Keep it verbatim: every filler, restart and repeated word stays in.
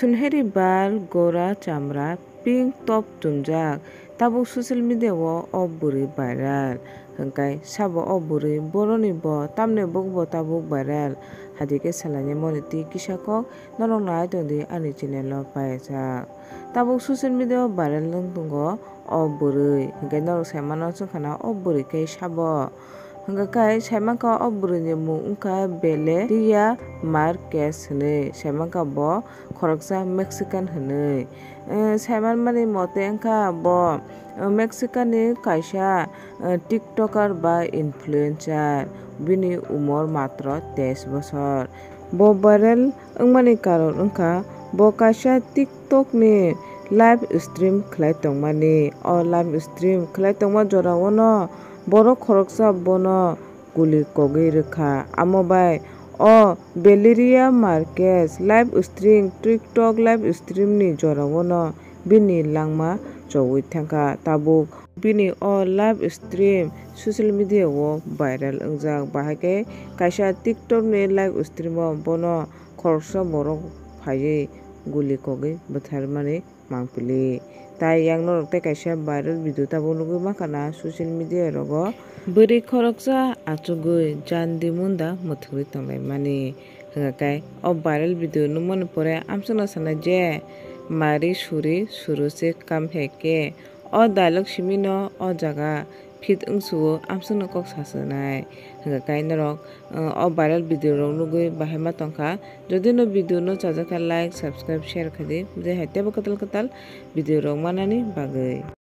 Sunheri bal, gora, chamra, pink top chumjak. Tabuk social media o o bwrwi viral. Hwnkhe sabo o bwrwi boroni bo tamni bukbo tabuk viral. Hadikhe salaini moni twi kisa kok norok nai tongdi ani channel o paijak. Tabuk social media o viral wng tongo o bwrwi. Hwnkhe norok sai mano chwngkhana o bwrwi khe sabo. Hwnkhe kai saimankha o bwrwini mung wngkha Valeria Marquez hinwi, saimankha bo khoroksa Mexican hinwi. Eh, saimanmani mote wngkha bo, eh, Mexican ni kaisa, eh, TikToker ba influencer, bini umor matro teis bosor. Bo viral wngmani karon wngkha bo kaisa TikTok ni live stream khlai tongmani. O live stream khlai tongma jorao'-no borok khoroksa bono guli kogwi rwkha. Amo bai o Valeria Marquez live stream, TikTok live stream ni jorao'-no bini langma chowui thangkha. Tabuk bini o live stream social media o viral wngjak. Bahai khe kaisa TikTok ni live stream o bono khoroksa borok phaiwi guli kogwi bwtharmani mangpili. Tai yang norok tei kaisa viral video tabuk nugwi mankha na social media rogo. Bwrwi khoroksa achugwi jandi munda mwthangwi tonglaimani. Hwnkhe o viral video nukmani pore amswkno sanai je mari suri suru se kam he ke. O dialogue simi no o jaga fit wngsuo amswkno kok sasunai. Hwnkhe kai norok, uh, o viral video rok nugwi bahai ma tongkha. Jodi no video no chajakha like, subscribe, share khaidi. Je hai tebo kwtal kwtal video rok manani bagwi.